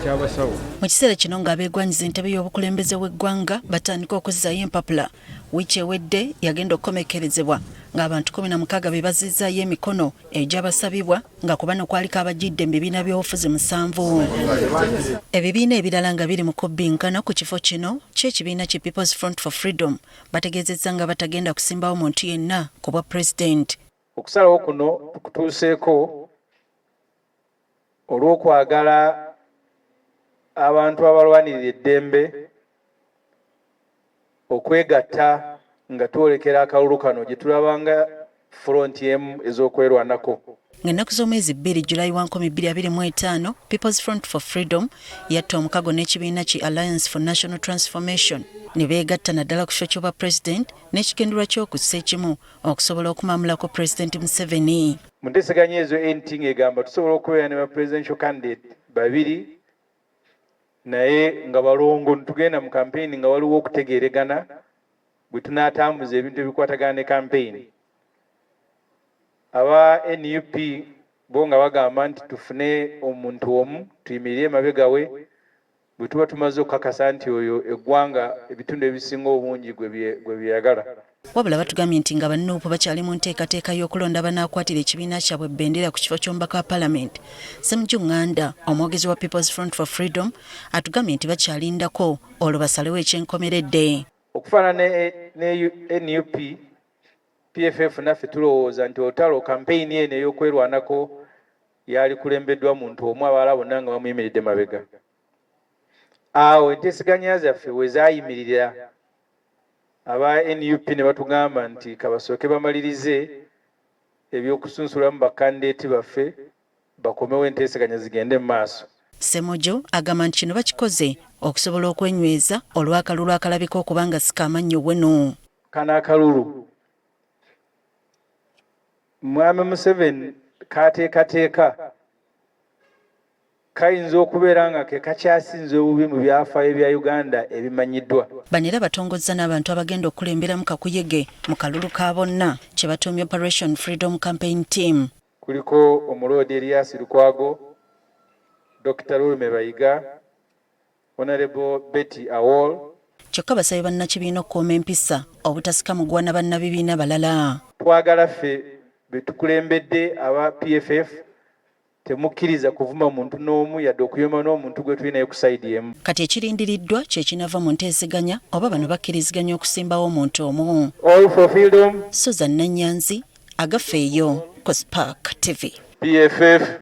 Ekyabasawo. Mu kiseera kino ng'abeegwanyiza entebe y'obukulembeze bw'eggwanga batandika okuzzaayo empapula, wiiki ewedde yagenda okukomekkerezebwa ng'abantu 16 be bazzizzaayo emikono egy'abasabibwa, nga ku bano kwaliko abajjidde mu bibiina by'obufuzi 7. Ebibiina ebirala nga biri mu kubbinkana ku kifo kino ky'ekibiina ki People's Front for Freedom bategeezezza nga batagenda kusimbawo muntu yenna ku bwa pulezidenti. Okusalawo kuno tukutuuseeko olw'okwagala abantu abalwanirira eddembe okwegatta nga twolekera akalulu kano gye tulabanga front emu ez'okwerwanako. Ng'ennaku z'omwezi 2 Julayi wa 2025, People's Front for Freedom yatta omukago n'ekibiina ki Alliance for National Transformation ne beegatta naddala ku kifo ky'obwa pulezidenti n'ekigendererwa ky'okussa ekimu okusobola okumamulako Pulezidenti Museveni. Mu nteeseganya ezo, NT ng'egamba tusobola okubeera ne ba presidential candidate babiri naye nga balongo, tugenda mu campaign nga waliwo okutegeeregana bwe tunaatambuza ebintu ebikwatagana ne campaign. Aba NUP bo nga bagamba nti tufune omuntu omu tuyimirire emabega we bwe tuba tumaze okukakasa nti oyo eggwanga ebitundu ebisinga obungi gwe byeyagala. Wabula batugambye nti nga bannuupu bakyali mu nteekateeka y'okulonda banaakwatira ekibiina kyabwe bendera ku kifo ky'omubaka wa palamenti. Ssemujju Nganda, omwogezi wa People's Front for Freedom, atugambye nti bakyalindako olwo basalewo ekyenkomeredde. Okufaanana ne NUP, PFF naffe tulowooza nti olutalo, kampeyini eno ey'okwerwanako, yalikulembeddwa muntu omu, abalala bonna nga bamuyimiridde mabega. Awo enteeseganya zaffe we zaayimirira, aba NUP ne batugamba nti kabasooke bamalirize ebyokusunsulamu bakandideeti baffe, bakomewo enteeseganya zigende mu maaso. Ssemujju agamba nti kino bakikoze okusobola okwenyweza olw'akalulu akalabika okuba nga si kamannyo wenu. Kano akalulu Mwami Museveni kateekateeka kayinza okubeera nga ke kakyasinze obubi mu byafaayo bya Uganda ebimanyiddwa. Bano era batongozza n'abantu abagenda okukulemberamu kakuyege mu kalulu ka bonna kye batuumye Operation Freedom Campaign Team. Kuliko Omuloodi Erias Lukwago, Dr Lulume Bayiga, Honorable Betty Aol. Kyokka basabye bannakibiina okukuuma empisa obutasika muguwa na bannabibiina balala. Twagala ffe be tukulembedde aba PFF, temukkiriza kuvuma muntu n'omu yadde okuyomba n'omuntu gwe tulinayo ku side emu. Kati ekirindiriddwa kye kinava mu nteeseganya oba bano bakkiriziganya okusimbawo omuntu omu. All for freedom. Susan Nanyanzi, Agafeeyo ku Spark TV. PFF.